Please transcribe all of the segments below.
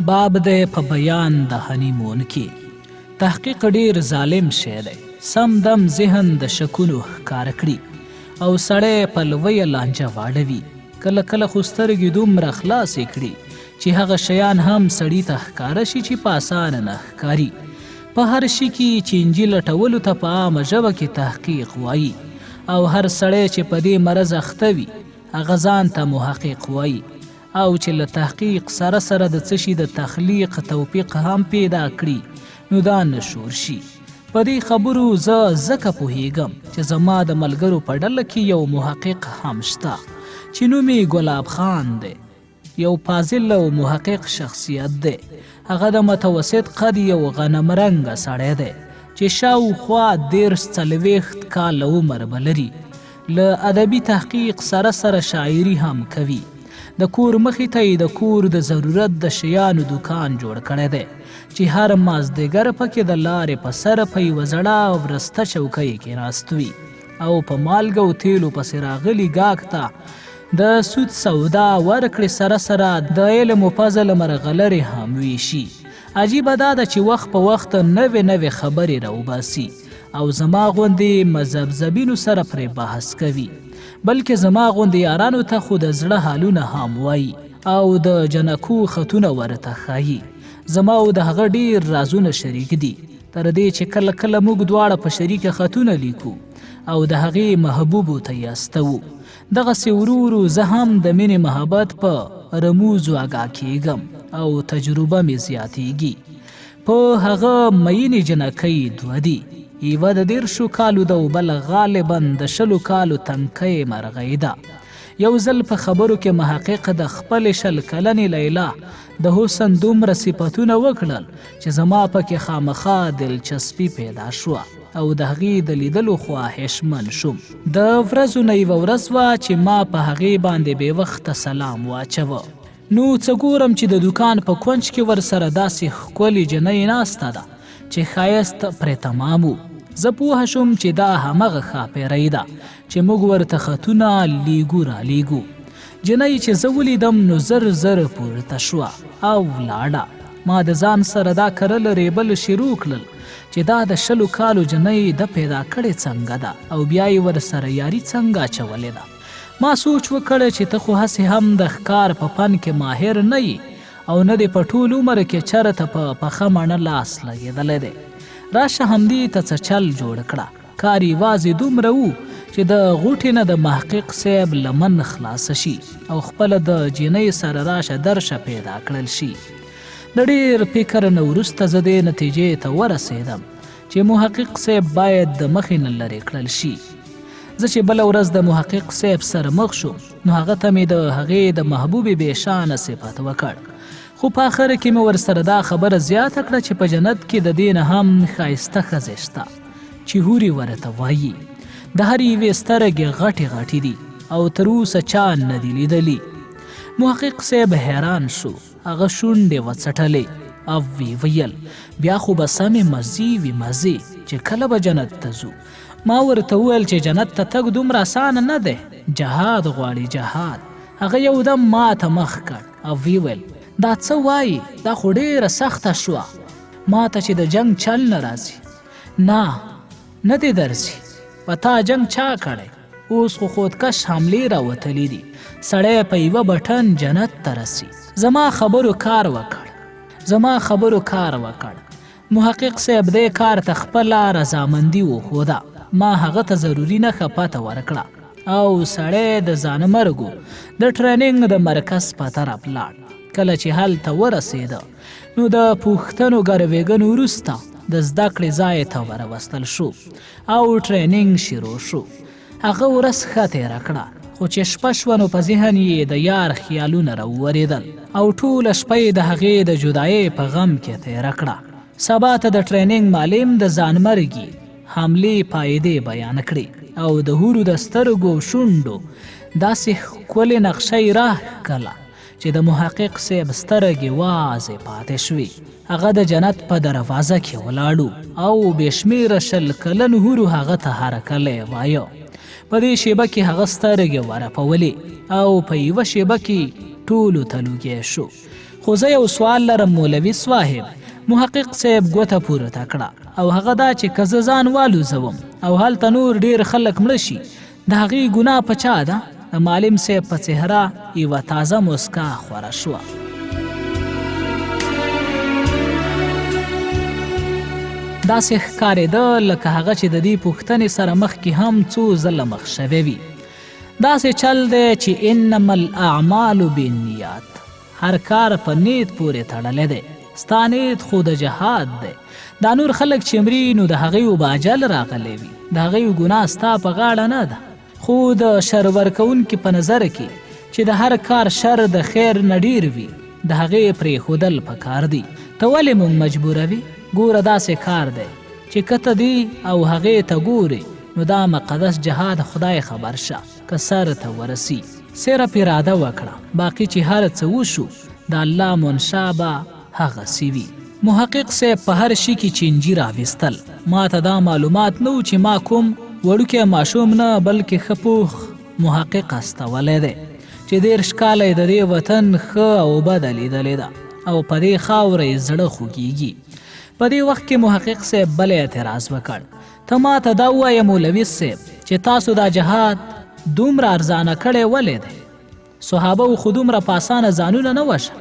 باب دی په بیان د هنیمون کې. تحقیق ډیر ظالم شی دی، سم دم ذهن د شکونو ښکار کړي او سړی په لویه لانجه واړوي. کله کله خو سترګې دومره خلاصې کړي چې هغه شیان هم سړي ته ښکاره شي چې په اسانه نه ښکاري. په هر شي کې چینجي لټولو ته په عامه ژبه کې تحقیق وایي او هر سړی چې په دې مرض اخته وي هغه ځان ته محقق وایي او چې له تحقیق سره سره د څه شي د تخلیق توفیق هم پیدا کړي نو دا نه شور شي. په دې خبرو زه ځکه پوهیږم چې زما د ملګرو په ډله کې یو محقق هم شته چې نوم یې ګلاب خان دی. یو فاضل او محقق شخصیت دی. هغه د متوسط قد یو غنم رنګه سړی دی چې شاوخوا 30 40 کاله عمر به لري. له ادبي تحقیق سره سره شاعري هم کوي. د کور مخې ته یې د کور د ضرورت د شیانو دوکان جوړ کړی دی چې هر مازدیګر پکې د لارې په سر په یوه زړه ورسته چوکۍ کې ناست وي او په مالګه او تیلو پسې راغلي ګاک ته د سود سودا ورکړې سره سره د علم و فضل مرغلرې هم ویشي. عجیبه دا ده چې وخت په وخت نوې نوې خبرې راوباسي او زما غوندې مذبذبینو سره پرې بحث کوي، بلکې زما غوندې یارانو ته خو د زړه حالونه هم وایي او د جنکو خطونه ورته ښایي. زما او د هغه ډیر رازونه شریک دي، تر دې چې کله کله موږ دواړه په شریکه خطونه لیکو او د هغې محبوبو ته یې استوو. دغسې ورو ورو زه هم د مینې محبت په رموزو اګاه کیږم او تجربه مې زیاتیږي. په هغه مئینې جنکۍ دوه دي، یوه د 30 کالو ده او بله غالبا د 20 کالو تنکۍ مرغۍ ده. یو ځل په خبرو کې محقق د خپلې 20 کلنې لیلا د حسن دومره صفتونه وکړل چې زما پکې خامخا دلچسپي پیدا شوه او د هغې د لیدلو خواهشمن شوم. د ورځو نه یوه ورځ وه چې ما په هغې باندې بې وخته سلام واچوه، نو څه ګورم چې د دوکان په کونج کې ورسره داسې ښکلې جنۍ ناسته ده چې ښایست پرې تمام و. زه پوه شوم چې دا همغه ښاپېرۍ ده چې موږ ورته خطونه لیږو رالیږو. جنۍ چې زه ولیدم نو زر زر پورته شوه او ولاړه. ما د ځان سره دا کرل ریبل شروع کړل چې دا د 20 کالو جنۍ د پیدا کړې څنګه ده او بیا یې ورسره یاري څنګه اچولې ده. ما سوچ وکړ چې ته خو هسې هم د ښکار په فن کې ماهر نه یې او نه دې په ټول عمر کې چرته په پخه مڼه لاس لګېدلی دی. راشه همدې ته څه چل جوړ کړه. کار یوازې دومره و چې د غوټې نه د محقق صیب لمن خلاصه شي او خپله د جینۍ سره راشه درشه پیدا کړل شي. د ډېر فکر نه وروسته زه دې نتیجې ته ورسېدم چې محقق صیب باید د مخې نه لرې کړل شي. زه چې بله ورځ د محقق صیب سره مخ شوم نو هغه ته مې د هغې د محبوبې بې شانه صفت وکړ، خو په اخر کې مې ورسره دا خبره زیاته کړه چې په جنت کې د دې نه هم ښایسته ښځې شته چې حورې ورته وایي. د هرې یوې سترګې غټې غټې دي او تر اوسه چا نه دي لیدلي. محقق صیب حیران شو، هغه شونډې وڅټلې او ویې ویل، بیا خو به سمې مزې وي مزې، چې کله به جنت ته ځو. ما ورته وویل چې جنت ته تګ دومره اسانه نه دی، جهاد غواړي جهاد. هغه یو دم ما ته مخ کړ او ویې ویل، دا څه وایي، دا خو ډېره سخته شوه، ما ته چې د جنګ چل نه راځي. نه، نه دې درځي، په تا جنګ چا کړی، اوس خو خودکش حملې راوتلې دي، سړی په یوه بټن جنت ته رسي. زما خبرو کار وکړ، زما خبرو کار وکړ. محقق صاحب دې کار ته خپله رضامندي وښوده. ما هغه ته ضروري نښه پته ورکړه او سړی د ځانمرګو د ټریننګ د مرکز په طرف لاړ. کله چې هلته ورسېده نو د پوښتنو ګروېږنو وروسته د زده کړې ځای ته وروستل شو او ټریننګ شروع شو. هغه ورځ ښه تېره کړه، خو چې شپه شوه نو په ذهن یې د یار خیالونه راوورېدل او ټوله شپه یې د هغې د جدایۍ په غم کې تېره کړه. سبا ته د ټریننګ معلم د ځانمرګي حملې پایدې بیان کړې او د حورو د سترګو او شونډو داسې ښکلې نقشه یې راښکله چې د محقق صیب سترګې وازې پاتې شوې. هغه د جنت په دروازه کې ولاړو او بې شمېره 20 کلن حورو هغه ته هرکلی وایه. په دې شېبه کې هغه سترګې ورپولې او په یوه شېبه کې ټولو ته لوګی شو. خو زه یو سوال لرم مولوي صاحب. محقق صاحب ګوته پورته کړه او هغه دا چې که زه ځان والوزوم او هلته نور ډیر خلک مړه شي، د هغې ګناه په چا ده؟ د معلم صاحب په څهره یوه تازه موسکا خوره شوه. داسې ښکارېده لکه هغه چې د دې پوښتنې سره مخکې هم څو ځله مخ شوی وي. داسې چل دی چې انما الاعمال بالنیات، هر کار په نیت پورې تړلی دی. ستا نیت خو د جهاد دی. دا نور خلک چې مري نو د هغوی به اجل راغلی وي، د هغوی ګناه ستا په غاړه نه ده. خو د شر ورکوونکي په نظر کې چې د هر کار شر د خیر نه ډیر وي، د هغې پرېښودل پکار دي. ته ولې موږ مجبوروې؟ ګوره داسې کار دی چې که ته دې او هغې ته ګورې نو دا مقدس جهاد خدای خبر شه که سر ته ورسي. صرف اراده وکړه، باقي چې هر څه وشو د الله منشا به هغسې وي. محقق صیب په هر شي کې چینجي راویستل. ماته دا معلومات نه و چې ما کوم وړوکی ماشوم نه بلکې ښه پوخ محقق استولی دی چې 30 کاله یې د دې وطن ښه او بده لیدلې ده او په دې خاوره یې زړه خوږیږي. په دې وخت کې محقق صیب بل اعتراض وکړ، ته ماته دا ووایه مولوي صیب چې تاسو دا جهاد دومره ارزانه کړی ولې دی؟ صحابه وو خو دومره په اسانه ځانونه نه وژل.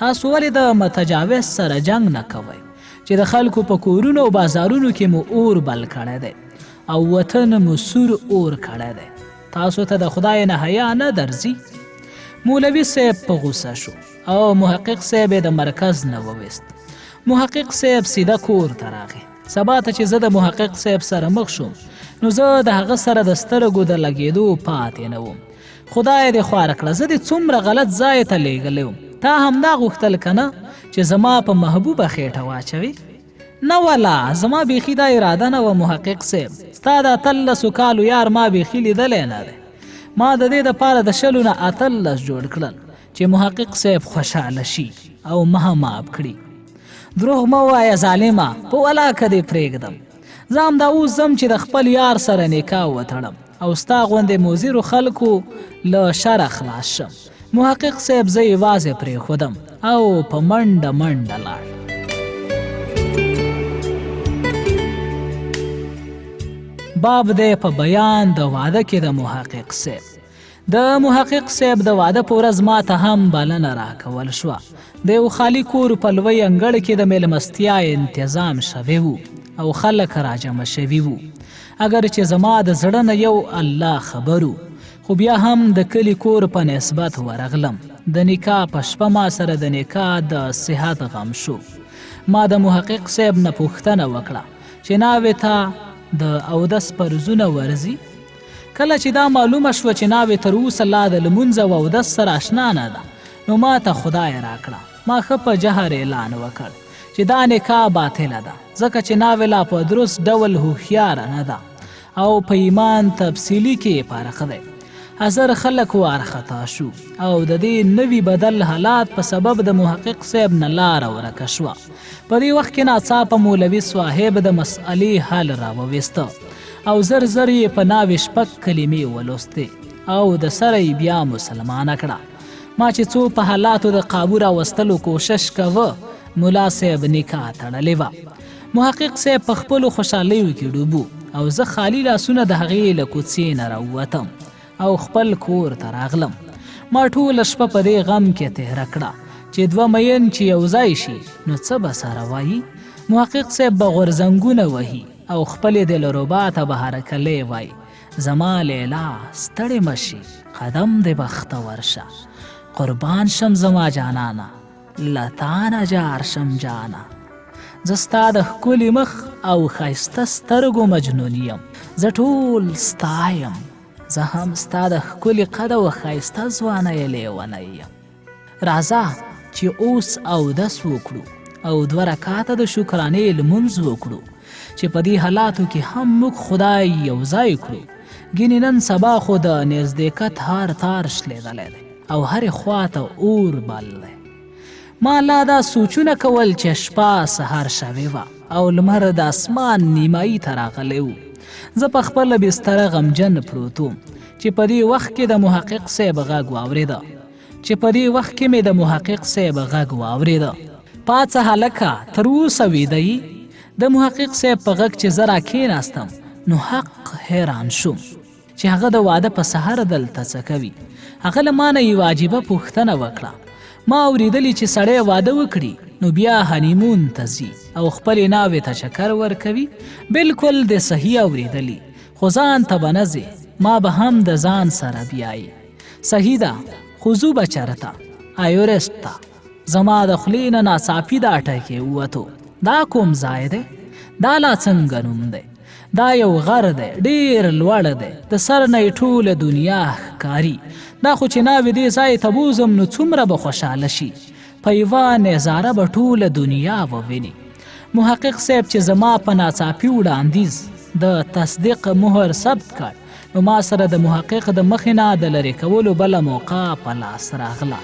تاسو ولې د متجاوز سره جنګ نه کوئ چې د خلکو په کورونو او بازارونو کې مو اور بل کړی دی او وطن مو سور اور کړی دی؟ تاسو ته د خدای نه حیا نه درځي؟ مولوي صاحب په غوسه شو او محقق صاحب یې د مرکز نه وویست. محقق صاحب سیده کور ته راغی. سبا ته چې زه د محقق صاحب سره مخ شوم نو زه د هغه سره د سترګو د لګېدو پاتې نه وم. خدای دې خواره کړه، زه دې څومره غلط ځای ته لېږلی وم. تا همدا غوښتل که نه چې زما په محبوبه خېټه واچوې؟ نه ولا، زما بیخي دا اراده نه وه محقق صاحب. ستا د 18 کالو یار ما بیخي لیدلی نه دی. ما د دې دپاره د 20 نه 18 جوړ کړل چې محقق صاحب خوشحاله شي او ما معاف کړي. دروغ مه وایه ظالمه، په ولاکه دې پرېږدم. زه همدا اوس ځم چې د خپل یار سره نکاح وتړم او ستا غوندې موزیرو خلکو له شره خلاص شم. محقق صاحب زه یوازې پرېښودم او په منډه منډه لاړ. باب دی په بیان د واده کې د محقق صاحب. د محقق صاحب د واده په ورځ ما ته هم بلنه راکول شوه. د یو خالي کور په لوی انګړ کې د میلمستیا انتظام شوی وو او خلک راجمع شوي وو. اګر چې زما د زړه نه یو الله خبرو، خو بیا هم د کلي کور په نسبت ورغلم. د نکاح په شپه ما سره د نکاح د صحت غم شو. ما د محقق صاحب نه پوښتنه وکړه چې ناوې ته د اودس پرزونه ورځي؟ کله چې دا معلومه شوه چې ناوې تر اوسه لا د لمونځ او اودس سره اشنا نه ده نو ما ته خدای راکړه. ما ښه په جهر اعلان وکړ چې دا نکاح باطله ده، ځکه چې ناوې لا په درست ډول هوښیاره نه ده او په ایمان تفصیلي کې فرق دی. حاضر خلک وارخطا شو او د دې نوي بدل حالات په سبب د محقق صاحب نه لاره ورکه شوه. په دې وخت کې ناڅاپه مولوي صاحب د مسئلې حل راوویسته او زر زر یې په ناوې 6 کلمې ولوستې او د سره یې بیا مسلمانه کړه. ما چې څو په حالاتو د قابو راوستلو کوشش کوه، ملا صاحب نکاح تړلې وه. محقق صاحب په خپلو خوشحالیو کې ډوبو او زه خالي لاسونه د هغې له کوڅې نه راووتم او خپل کور ته راغلم. ما ټوله شپه په دې غم کې تېره کړه چې دوه مین چې یو ځای شي نو څه به سره وایي. محقق صاحب به غورځنګونه وهي او خپلې دلربا ته به هرکلی وایي، زما لیلا ستړې مه شي، قدم دې بختور شه، قربان شم زما جانانه، له تانه جار شم جانه، زه ستا د ښکلي مخ او ښایسته سترګو مجنون یم، زه ټول ستا یم، زه هم ستا د ښکلي قد او ښایسته ځوانۍ لیونی یم. راځه چې اوس اودس وکړو او 2 رکعته د شکرانې لمونځ وکړو چې په دې حالاتو کې هم موږ خدای یو ځای کړو. ګینې نن سبا خو د نزدېکت هر تار شلېدلی دی او هرې خوا ته اور بل دی. ما لا دا سوچونه کول چې شپه سهار شوې وه او لمر د اسمان نیمایي ته راغلی و. زه په خپله بستره غمجن پروت وم چې په دې وخت کې د محقق صاحب غږ واورېده. چې په دې وخت کې مې د محقق صیب غږ واورېده. پاڅه هلکه، تر اوسه ویده یې؟ د محقق صیب په غږ چې زه راکېناستم نو حق حیران شوم چې هغه د واده په سحر دلته څه کوي. هغه له مانه یوه عجیبه پوښتنه وکړه. ما اورېدلي چې سړی واده وکړي نو بیا هنیمون ته ځي او خپلې ناوې ته چکر ورکوي. بلکل دې صحیح اورېدلي، خو ځان ته به نه ځې، ما به هم د ځان سره بیایې. صحیح ده، خو ځو به چرته؟ ایورسټ ته. زما د خولې نه ناڅاپي دا ټکی ووتو، دا کوم ځای دی؟ دا لا څنګه نوم دی؟ دا یو غر دی، ډېر لوړ دی، د سر نه یې ټوله دنیا ښکاري. دا خو چې ناوې دې ځای ته بوځم نو څومره به خوشحاله شي، په یوه نظاره به ټوله دنیا وویني. محقق صاحب چې زما په ناڅاپي وړاندیز د تصدیق مهر ثبت کړ نو ما سره د محقق د مخې نه د لرې کولو بله موقع په لاس راغله.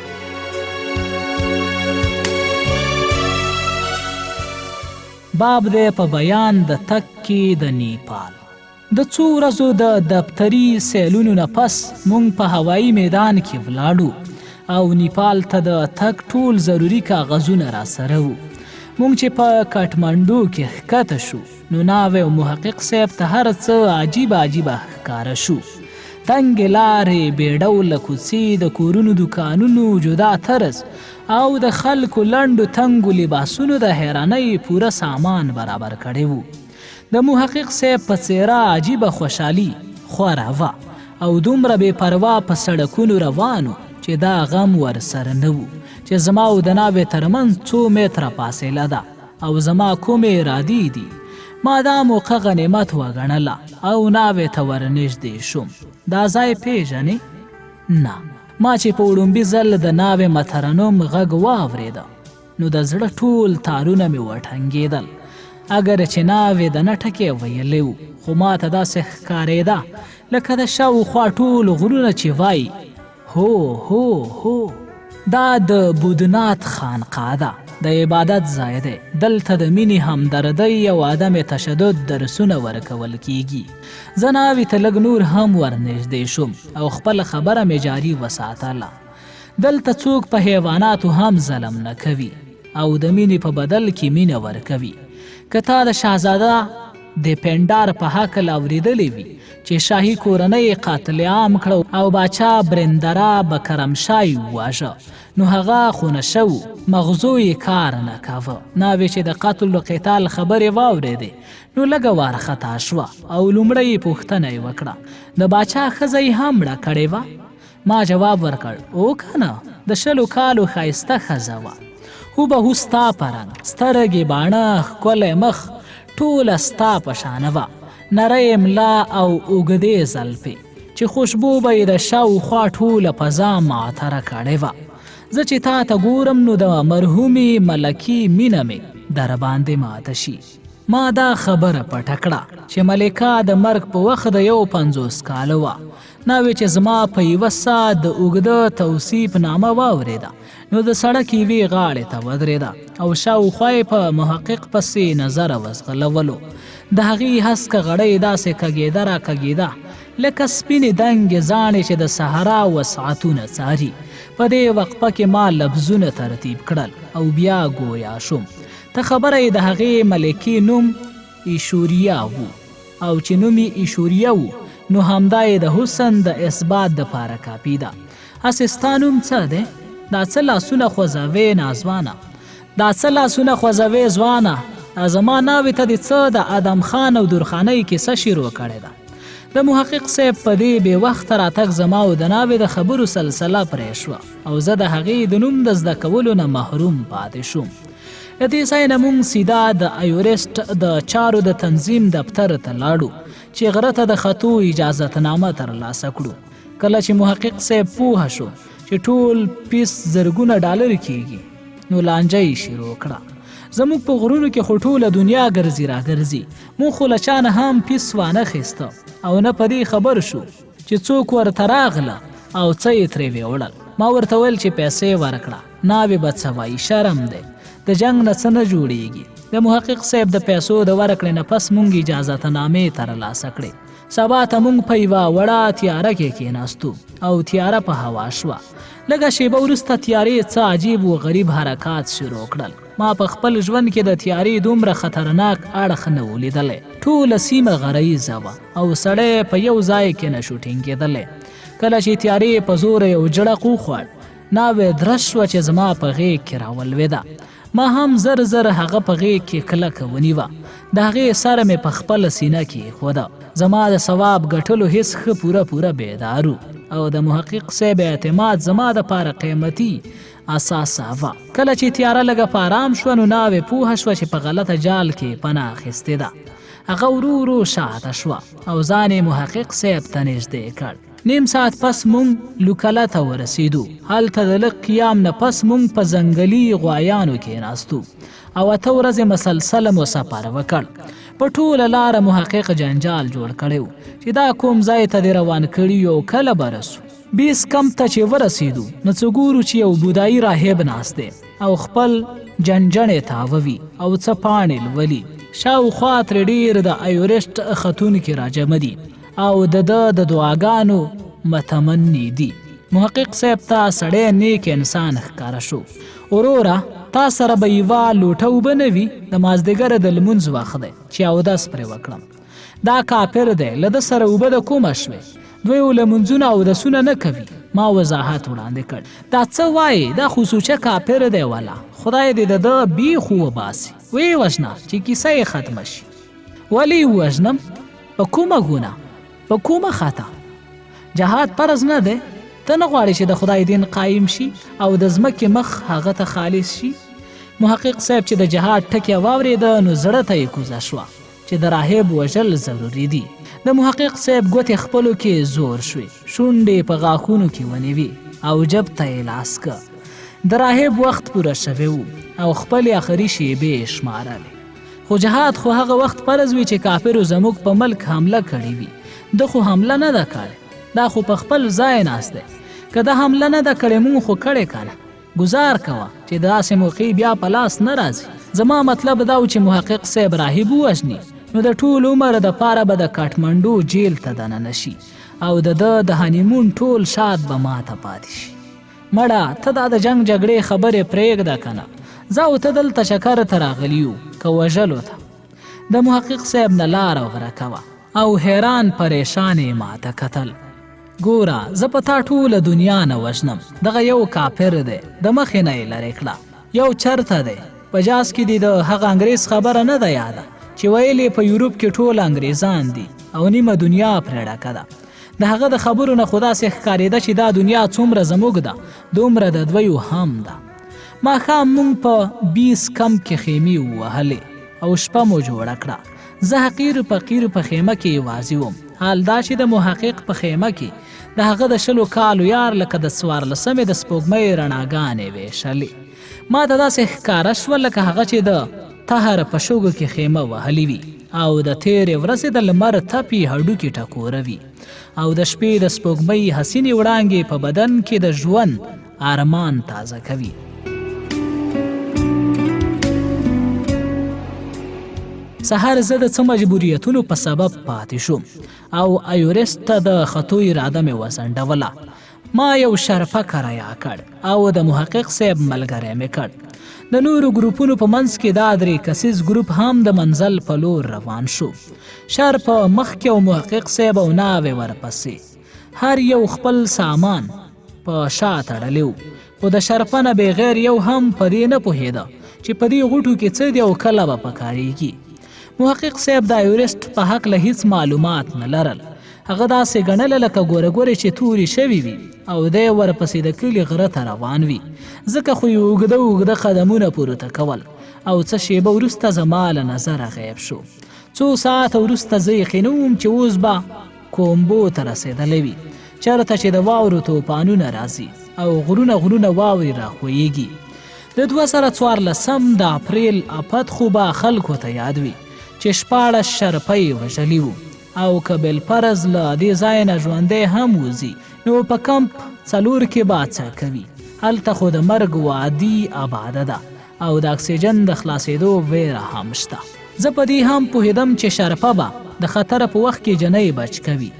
باب دی په بیان د تک کې د نیپال. د څو ورځو د دفتري سیلونو نه پس مونږ په هوایي میدان کې ولاړو او نیپال ته د تګ ټول ضروري کاغذونه راسره وو. مونږ چې په کټمنډو کې ښکته شو نو ناوې او محقق صاحب ته هر څه عجیبه عجیبه ښکاره شو. تنګې لارې، بې ډوله کوڅې، د کورونو دوکانونو جدا طرز او د خلکو لنډو تنګو لباسونو د حیرانۍ پوره سامان برابر کړی وو. د محقق صاحب په څېره عجیبه خوشحالي خوره وه او دومره بې پروا په سړکونو روان و چې دا غم ورسره نه و چې زما او د ناوې ترمنځ څو متره فاصله ده او زما کومې ارادې دي. ما دا موقع غنیمت وګڼله او ناوې ته ورنږدې شوم. دا ځای پېژنې؟ نه. ما چې په وړومبي ځل د ناوې مترنم غږ واورېده نو د زړه ټول تارونه مې وټنګېدل. اګر چې ناوې د نه ټکی ویلی و، خو ما ته داسې ښکارېده لکه د شاوخوا ټول غرونه چې وایي هو هو هو. دا د بودنات خانقاه ده، د عبادت ځای دی، دلته د مینې، همدردۍ او عدم تشدد درسونه ورکول کیږي. زه ناوې ته لږ نور هم ورنږدې شوم او خپله خبره مې جاري وساتله. دلته څوک په حیواناتو هم ظلم نه کوي او د مینې په بدل کې مینه ورکوي. که تا د شهزاده د پنډار په هکله اورېدلې وي چې شاهي کورنۍ یې قتل عام کړه او باچا برندرا بکرم شاه یې وواژه، نو هغه خو نشه و، مغزو یې کار نه کاوه. ناوې چې د قتل و قتال خبرې واورېدې نو لږه وارخطا شوه او لومړی یې پوښتنه یې وکړه، د باچا ښځه یې هم مړه کړې وه؟ ما جواب ورکړ، او کنه، د 20 کالو ښایسته ښځه وه، هوبهو ستا په رنګ، سترګې، باڼه، ښکلی مخ، ټوله ستا په شانه وه، نرۍ ملا او اوږدې زلفې چې خوشبو به یې د شاوخوا ټوله فضا معطره کړې وه. زه چې تا ته ګورم نو د مرحومې ملکې مینه مې درباندې ماته شي. ما دا خبره پټه کړه چې ملکه د مرګ په وخت د 51 کاله وه. ناوې چې زما په یوه ساه د اوږده توصیف نامه واورېده نو د سړک یوې غاړې ته ودرېده او شاوخوا یې په محقق پسې نظر وځغلولو. د هغې هسکه غړۍ داسې کږېده را کږېده لکه سپینې دنګې زاڼې چې د صحرا وسعتونه څاري. په دې وقفه کې ما لفظونه ترتیب کړل او بیا ګویا شوم. ته خبره یې د هغې ملکې نوم ایشوریا وو او چې نوم یې ایشوریا وو نو همدا یې د حسن د اثبات د پاره کاپي ده. هسې ستا نوم څه دی؟ دا څه لاسونه خوځوې ناځوانه، دا څه لاسونه خوځوې ځوانه، دا زما ناوې ته دې څه د ادم خان او درخانۍ کیسه شروع کړې ده. د محقق صاحب په دې بې وخته راتګ زما او د ناوې د خبرو سلسله پرې شوه او زه د هغې د نوم د زده کولو نه محروم پاتې شوم. له دې ځای نه مونږ سیده د ایورسټ د چارو د تنظیم دفتر ته لاړو چې غره ته د ختو اجازتنامه ترلاسه کړو. کله چې محقق صاحب پوه شو چې ټول پیس زرګونه ډالر کیږي نو لانجه یې شروع کړه. زموږ په غرونو کې خو ټوله دنیا ګرځي راګرځي، موږ خو له چا نه هم پیس وانه خیسته او نه په دې خبر شو چې څوک ورته راغله او څه یې ترې ویوړل. ما ورته ویل چې پیسې ورکړه، ناوې به څه وایي، شرم دی، د جنګ نه څه نه جوړیږي. د محقق صاحب د پیسو د ورکړې نه پس مونږ اجازتنامې ترلاسه کړې. سبا ته مونږ په یوه وړه تیاره کې کېناستو او تیاره په هوا شوه. لږه شیبه وروسته تیارې څه عجیب و غریب حرکات شروع کړل. ما په خپل ژوند کې د تیارې دومره خطرناک اړخ نه و لیدلی. ټوله سیمه غریزه وه او سړی په یو ځای کې نه شو ټینګېدلی. کله چې تیارې په زوره یو جړق وخوړ، ناوې درز شوه چې زما په غېږ کې راولوېده. ما هم زر زر هغه په غېږ کې کلکه ونیوه. د هغې سر مې په خپله سینه کې ایښوده. زما د ثواب ګټلو حس ښه پوره پوره بیدار و او د محقق صیب اعتماد زما دپاره قیمتي اثاثه وه. کله چې تیاره لږه په ارام شوه نو ناوې پوهه شوه چې په غلطه جال کې یې پناه اخیستې ده. هغه ورو ورو شاته شوه او ځان یې محقق صیب ته نږدې کړ. نیم ساعت پس مونږ لوکله ته ورسېدو. هلته د لږ قیام نه پس مونږ په ځنګلي غوایانو کېناستو او 8 ورځې مسلسل مو سفر وکړ. په ټوله لاره محقق جنجال جوړ کړی و چې دا کوم ځای ته دې روان کړي یو، کله به رسو. بیس کمپ ته چې ورسېدو نو څه ګورو چې یو بودایي راهب ناست دی او خپل جنجڼې تاووي او څه پاڼې لولي. شاوخوا ترې ډېر د ایورسټ ختونکي راجمع دي او د ده د دعاګانو متمني دي. محقق صاحب ته سړی نیک انسان ښکاره شو. وروره تا سره به یوه لوټه اوبه نه وي؟ د مازدیګره د لمونځ وخت دی چې اودس پرې وکړم. دا کافر دی، له ده سره اوبه د کومه شوې؟ دوی لمونځونه او اودسونه نه کوي. ما وضاحت وړاندې کړ. دا څه وایې، دا خو سوچه کافر دی ولا، خدای دې د ده بیخ وباسي، ویې وژنه چې کیسه یې ختمه شي. ولې یې ووژنم؟ په کومه ګناه؟ په کومه خطا؟ جهاد فرض نه دی؟ ته نه غواړې چې د خدای دین قایم شي او د ځمکې مخ هغه ته خالص شي؟ محقق صاحب چې د جهاد ټکی واورېده نو زړه ته یې کوزه شوه چې د راهب وژل ضروري دي. د محقق صاحب ګوتې خپلو کې زور شوې، شونډې په غاښونو کې ونیوې او جب ته یې لاس که. د راهب وخت پوره شوی و او خپلې اخري شیبې یې شمارلې. خو جهاد خو هغه وخت فرض وي چې کافرو زموږ په ملک حمله کړې وي. ده خو حمله نه ده کړې، دا خو په خپل ځای ناست دی. که ده حمله نه ده کړې مونږ خو کړې که نه؟ ګزار کوه چې داسې موقع بیا په لاس نه راځي. زما مطلب دا و چې محقق صاحب راهب ووژني نو د ټول عمر د پاره به د کاټمنډو جیل ته دننه شي او د ده د هنیمون ټول شاد به ماته پاتې شي. مړه ته دا د جنګ جګړې خبرې پرېږده کنه، زه او ته دلته چکر ته راغلي یو که وژلو ته؟ د محقق صاحب نه لاره ورکه وه او حیران پریشان یې ماته کتل. ګوره زه په تا ټوله دنیا نه وژنم، دغه یو کافر دی، د مخې نه یې لرې کړه. یو چرته دی؟ په جاز کې دې د هغه انګریز خبره نه ده یاده چې ویل یې په یورپ کې ټول انګریزان دي او نیمه دنیا پرې ډکه ده. د هغه د خبرو نه خو داسې ښکارېده چې دا دنیا څومره زموږ ده دومره د دویو هم ده. ماښام مونږ په بیس کمپ کې خیمې ووهلې او شپه مو جوړه کړه. زه حقیر فقیر په خیمه کې یوازې وم، حال دا چې د محقق په خیمه کې د هغه د 20 کالو یار لکه د 14مې د سپوږمۍ رڼاګانې ویشلې. ما ته داسې ښکاره شوه لکه هغه چې د تهر په شګو کې خیمه وهلې وي او د تېرې ورځې د لمر تپې هډوکي ټکوروي او د شپې د سپوږمۍ حسینې وړانګې په بدن کې د ژوند ارمان تازه کوي. سهار زه د څه مجبوریتونو په سبب پاتې شوم او ایورست ته د ختو اراده مې وځنډوله. ما یو شرپه کرایه کړ او د محقق صاحب ملګری مې کړ. د نورو ګروپونو په منځ کې دا 3 کسیز ګروپ هم د منزل په لور روان شو. شر په مخکې او محقق صاحب او ناوې ورپسې. هر یو خپل سامان په شا تړلی و، خو د شرپه نه بغیر یو هم په دې نه پوهېده چې په دې غوټو کې څه دي او کله به پکارېږي. محقق صاحب د ایورسټ په هکله هیڅ معلومات نه لرل. هغه داسې ګڼله لکه ګوره ګورې چې تورې شوې وي او دی ورپسې د کلي غره ته روان وي، ځکه خو یې اوږده اوږده قدمونه پورته کول او څه شیبه وروسته زما له نظره غیب شو. څو ساعته وروسته زه یقیني وم چې اوس به کومبو ته رسېدلی وي، چېرته چې د واورو توپانونه راځي او غرونه غرونه واورې راښویېږي. د 2014 د اپریل اپت خو به خلکو ته یاد وي چې 16 شرپه یې وژلي وو او که بالفرض له دې ځای نه ژوندی هم وځي نو په کمپ 4 کې به څه کوي؟ هلته خو د مرګ وادي آباده ده او د اکسیجن د خلاصېدو ویره هم شته. زه په دې هم پوهېدم چې شرپه به د خطر په وخت کې جنۍ بچ کوي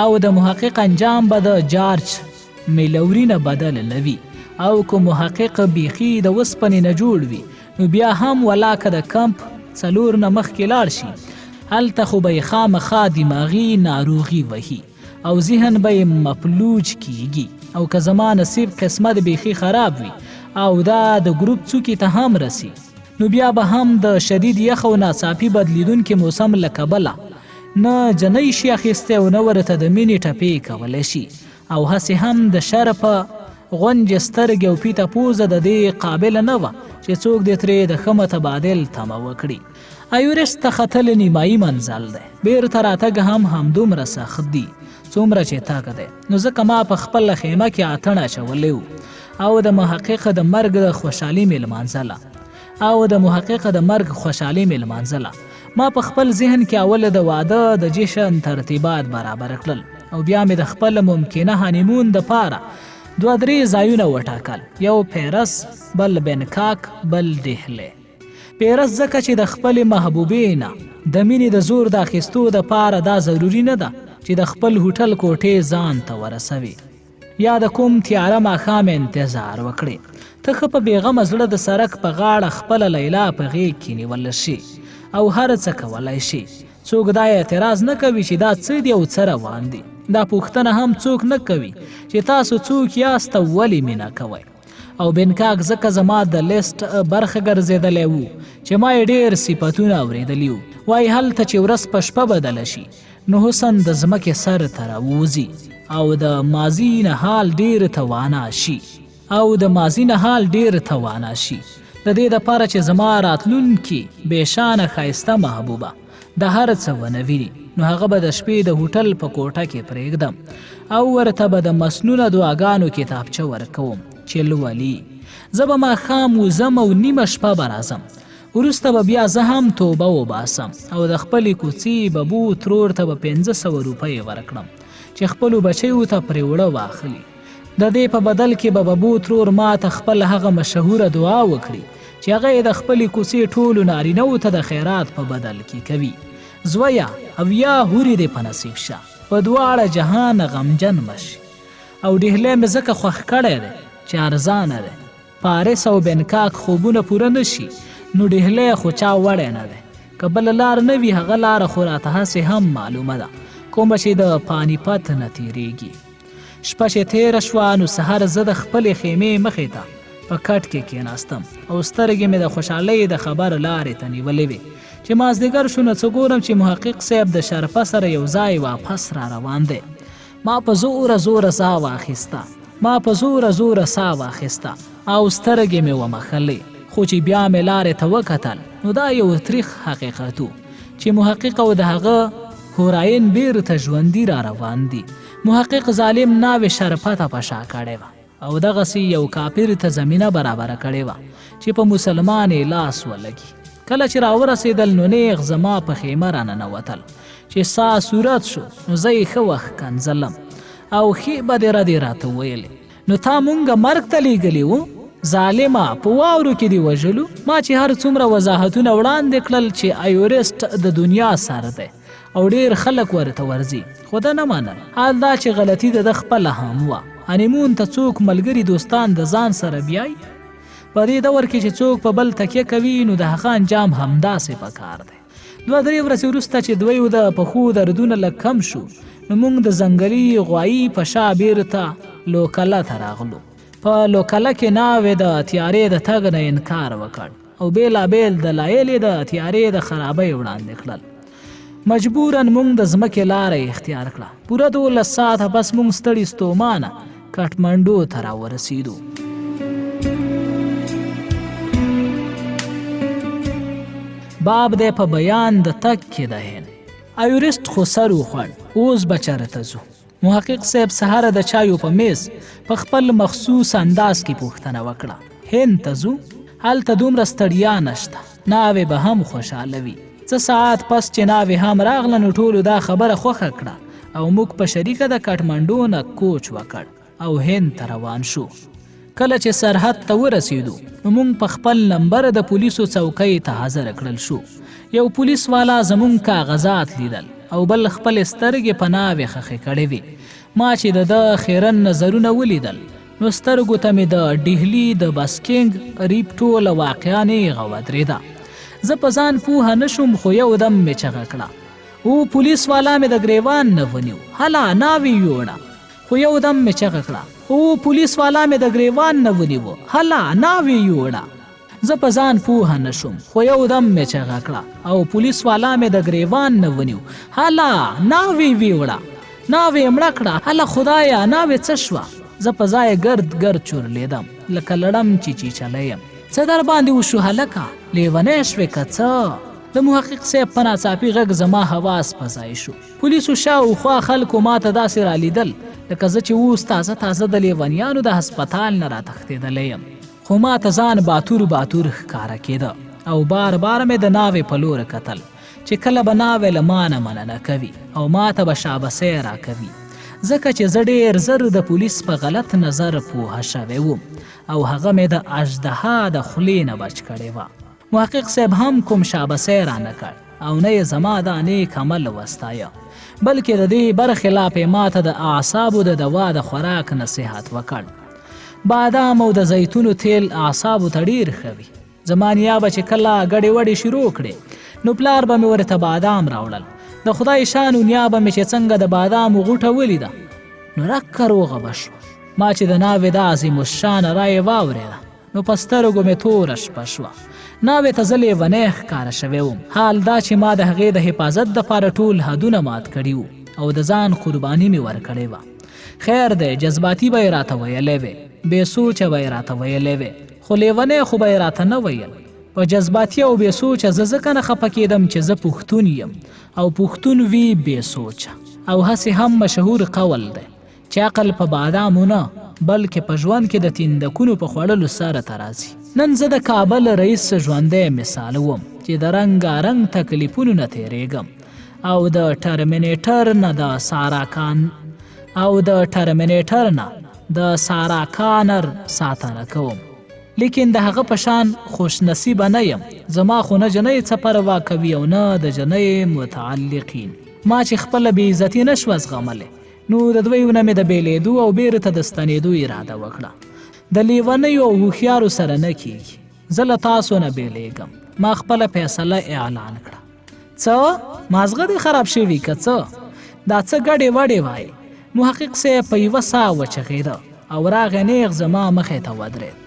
او د محقق انجام به د جارج میلوري نه بدل نه وي، او که محقق بیخي د وسپنې نه جوړ وي نو بیا هم ولاکه د کمپ څلور نه مخکې لاړ شي، هلته خو به یې خامخا دماغي ناروغي وهي او ذهن به یې مفلوج کیږي. او که زما نصیب قسمت بیخي خراب وي او دا د ګروپ څوکې ته هم رسي، نو بیا به هم د شدید یخ او ناڅاپي بدلیدونکي موسم له کبله نه جنۍ شي اخیستی او نه ورته د مینې ټپې کولی شي، او هسې هم د شر په غونجې سترګې او پیته پوزه د دې قابله نه وه چې څوک دې ترې د ښه متبادل تمه وکړي. ایورسټ ته ختل نیمایي منزل دی، بیرته راتګ هم همدومره سخت دي څومره چې تګ دی، نو ځکه ما په خپله خیمه کې اتڼ اچولی و او د محقق د مرګ خوشحالي مې لمانځله او د محقق د مرګ خوشحالي مې لمانځله. ما په خپل ذهن کې اول د واده د جشن ترتیبات برابر کړل او بیا مې د خپل ممکنه هانیمون د پاره دوه درې ځایونه وټاکل، یو پیرس، بل بنکاک، بل ډهلې. پیرس ځکه چې د خپلې محبوبې نه د مینې د زور د اخیستو د پاره دا ضروري نه ده چې د خپل هوټل کوټې ځان ته ورسوي یا د کوم تیاره ماښام انتظار وکړي. ته ښه په بېغمه زړه د سرک په غاړه خپله لیلا په غېږ کې نیولی شي او هر څه کولای شي. څوک دا اعتراض نه کوي چې دا څه دي او څه روان دي. دا پوښتنه هم څوک نه کوي چې تاسو څوک یاست او ولې مینه کوئ. او بنکاک ځکه زما د لیست برخه ګرځېدلی و چې ما یې ډېر صفتونه اورېدلي وو. وایي هلته چې ورځ په شپه بدله شي نو حسن د ځمکې سر ته راووځي او د ماضي نه حال ډېر توانا شي او د ماضي نه حال ډېر توانا شي. د دې دپاره چې زما راتلونکې بې شانه ښایسته محبوبه د هر څه ونه ویني، نو هغه به د شپې د هوټل په کوټه کې پرېږدم او ورته به د مسنونه دعاګانو کتابچه ورکوم چې لولي. زه به ماښام وځم او نیمه شپه به راځم. وروسته به بیا زه هم توبه وباسم او د خپلې کوڅې ببو ترور ته به 500 روپۍ ورکړم چې خپلو بچیو ته پرې اوړه واخلي. د دې په بدل کې به ببو ترور ما ته خپله هغه مشهوره دعا وکړي چې هغه یې د خپلې کوڅې ټولو نارینه وو ته د خیرات په بدل کې کوي. زویه 70 حورې دې په نصیب شه، په دواړه جهانه غمجن مه شې. او ډهلی مې ځکه خوښ کړی دی چې ارزانه دی. پاریس او بنکاک خوبونه پوره نه شي نو ډهلی خو چا وړی نه دی. که بله لار نه وي هغه لاره خو راته هسې هم معلومه ده کومه چې د پانیپت نه تیریږي. شپه چې تیره شوه نو سحر زه د خپلې خیمې مخې ته په کټ کې کېناستم او سترګې مې د خوشحالۍ د خبر لارې ته نیولې وې. چې مازدیګر شو نو څه ګورم چې محقق صاحب د شرپه سره یو ځای واپس را روان دی. ما په زوره زوره ساه واخیسته ما په زوره زوره ساه واخیسته او سترګې مې ومښلې، خو چې بیا مې لارې ته وکتل نو دا یو تریخ حقیقت و چې محقق او د هغه هوراین بیرته ژوندي را روان دي. محقق ظالم ناوې شرپه ته په شا کړې وه او دغسې یو کافر ته زمینه برابره کړې وه چې په مسلمان یې لاس ولګي. کله چې راورسېدل نو نیغ زما په خیمه راننوتل. چې سا صورت شو نو زه یې ښه وخت کنځلم او ښې بدې ردې راته ویلې. نو تا مونږ مرګ ته لیږلي وو؟ ظالمه، په واورو کې دې وژلو؟ ما چې هر څومره وضاحتونه وړاندې کړل چې ایورسټ د دنیا سر دی او ډېر خلک ورته ورځي، خو ده نه منل. حال دا چې غلطي د ده خپله هم وه. هنیمون ته څوک ملګري دوستان د ځان سره بیایي؟ په دې دور کې چې څوک په بل تکیه کوي نو د هغه انجام همداسې په کار دی. دوه درې ورځې وروسته چې دویو د پښو دردونه لږ کم شو نو موږ د ځنګلي غوایي په شا بیرته لوکله ته راغلو. په لوکله کې ناوې د تیارې د تګ نه انکار وکړ او بېلابېل دلایل یې د تیارې د خرابۍ وړاندې کړل. مجبورا موږ د ځمکې لاره اختیار کړه. پوره 12 ساعته پس موږ ستړي ستومانه کټمنډو ته راورسېدو. باب دی په بیان د تګ کې د هند. ایورسټ خو سر وخوړ، اوس به چېرته ځو؟ محقق صاحب سهار د چایو په میز په خپل مخصوص انداز کې پوښتنه وکړه، هند ته ځو؟ هلته دومره ستړیا نشته، ناوې به هم خوشحاله وي. څه ساعت پس چې ناوې هم راغله نو ټولو دا خبره خوښه کړه او موږ په شریکه د کټمنډو نه کوچ وکړ او هند ته روان شو. کله چې سرحد ته ورسېدو نو موږ په خپل نمبر د پولیسو څوکۍ ته حاضر کړل شو. یو پولیس والا زمونږ کاغذات لیدل او بل خپلې سترګې په ناوې خښې کړې وې. ما چې د ده خیرن نظرونه ولیدل نو سترګو ته مې د ډهلي د بسکینګ ریپ ټوله واقعه نیغه ودرېده. زه په ځان پوه نه شوم خو یو دم مې چغه کړه، او پولیس والا مې د ګریوان نه ونیو، هله ناوې یوړه. خو یو دم مې چغه کړه، او پولیس والا مې د ګریوان نه ونیو، هله ناوې یوړه. زه په ځان پوه نه شوم خو یو دم مې چغه کړه او پولیس والا مې د ګریوان نه ونیو، هله ناوې ویوړه، ناوې مړه کړه، هله خدایه ناوې څه شوه؟ زه په ځای ګرد ګرد چورلېدم لکه لړم چې چیچلی یم. څه درباندې وشو هلکه، لیونی شوې که څه؟ د محقق صاحب په ناڅاپي غږ زما حواس په ځای شو. پولیسو شا او خوا خلکو ماته داسې رالیدل لکه زه چې اوس تازه تازه د لیونیانو د هسپتال نه راتښتېدلی یم. خو ما ته ځان باتور باتور ښکاره کېده او بار بار مې د ناوې په لور کتل چې کله به ناوې له ما نه مننه کوي او ما ته به شابسی راکوي، ځکه چې زه ډېر زر د پولیس په غلط نظر پوه شوی وم او هغه مې د اژدها د خولې نه بچ کړې وه. محقق صاحب هم کوم شابسه رانه کړ او نه یې زما دا نیک عمل وستایه، بلکې د دې برخلاف یې ماته د اعصابو د دوا د خوراک نصیحت وکړ. بادام او د زیتونو تیل اعصابو ته ډیر ښه وي. زما نیا به چې کله ګډې وډې شروع کړې نو پلار به مې ورته بادام راوړل. د خدای شانو نیا به مې چې څنګه د بادامو غوټه ولیده نو رکه روغه به شوه. ما چې د ناوې دا عظیم الشانه رایې واورېده نو په سترګو مې توره شپه شوه. ناوې ته زه لیونی ښکاره شوی وم، حال دا چې ما د هغې د حفاظت دپاره ټول حدونه مات کړي وو او د ځان قرباني مې ورکړې وه. خیر دی، جذباتي به یې راته ویلی وی، بې سوچه به یې راته ویلی وی، خو لیونی خو به یې راته نه ویل. په جذباتي او بې سوچه زه ځکه نه خپه کېدم چې زه پښتون یم او پښتون وي بې سوچه، او هسې هم مشهور قول دی چې عقل په بادامو نه بلکې په ژوند کې د تیندکونو په خوړلو سره ته راځي. نن زه د کابل رئیس ژوندی مثال وم چې د رنګارنګ تکلیفونو نه تېرېږم او د ټرمینیټر نه د ساراکان او د ټرمینیټر نه د ساراکانر ساتنه کوم، لیکن د هغه په شان خوش نصیبه نه یم. زما خو نه جنۍ څه پروا کوي او نه د جنۍ متعلقین. ما چې خپله بې عزتي نه شوه زغملی نو د دوی نه مې د بېلېدو او بېرته د ستنېدو اراده وکړه. د لیونیو او هوښیارو سره نه کېږي. زه له تاسو نه بېلېږم. ما خپله فیصله اعلان کړه. څه؟ مازغه دې خراب شوي که څه؟ دا څه ګډې وډې وایې؟ محقق صاحب په یوه ساه وچغېده او راغی نېغ زما مخې ته ودرېد.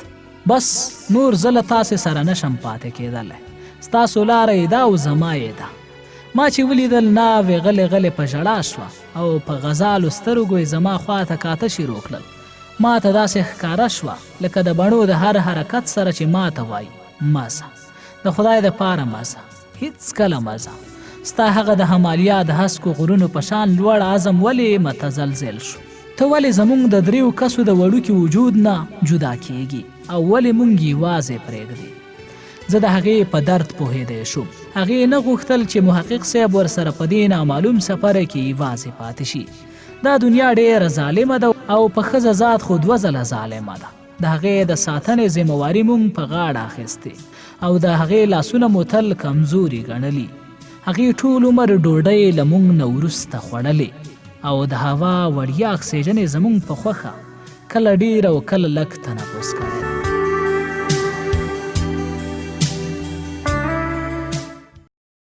بس نور زه له تاسې سره نه شم پاتې کېدلی. ستاسو لاره یې ده او زما یې ده. ما چې ولیدل ناوې غلې غلې په ژړا شوه او په غزالو سترګو یې زما خوا ته کاته شروع کړل. ما ته داسې ښکاره شوه لکه د بڼو د هر حرکت سره چې ما ته وایي، مه ځه، د خدای د پاره مه ځه، هیڅکله مه ځه. ستا هغه د همالیا د هسکو غرونو په شان لوړ عزم ولې متزلزل شو؟ ته ولې زمونږ د دریو کسو د وړوکي وجود نه جدا کیږي او ولې مونږ یوازې پرېږدې؟ زه د هغې په درد پوهېدی شوم. هغې نه غوښتل چې محقق صاحب ورسره په دې نامعلوم سفر کې یوازې پاتې شي. دا دنیا ډېره ظالمه ده او په ښځه ذات خو دوه ځله ظالمه ده. د هغې د ساتنې ذمه واري مونږ په غاړه اخیستې او د هغې لاسونه مو تل کمزوري ګڼلي. هغې ټول عمر ډوډۍ له مونږ نه وروسته خوړلې او د هوا وړیا اکسیجن یې زمونږ په خوښه کله ډېر او کله لږ تنفس کړی دی.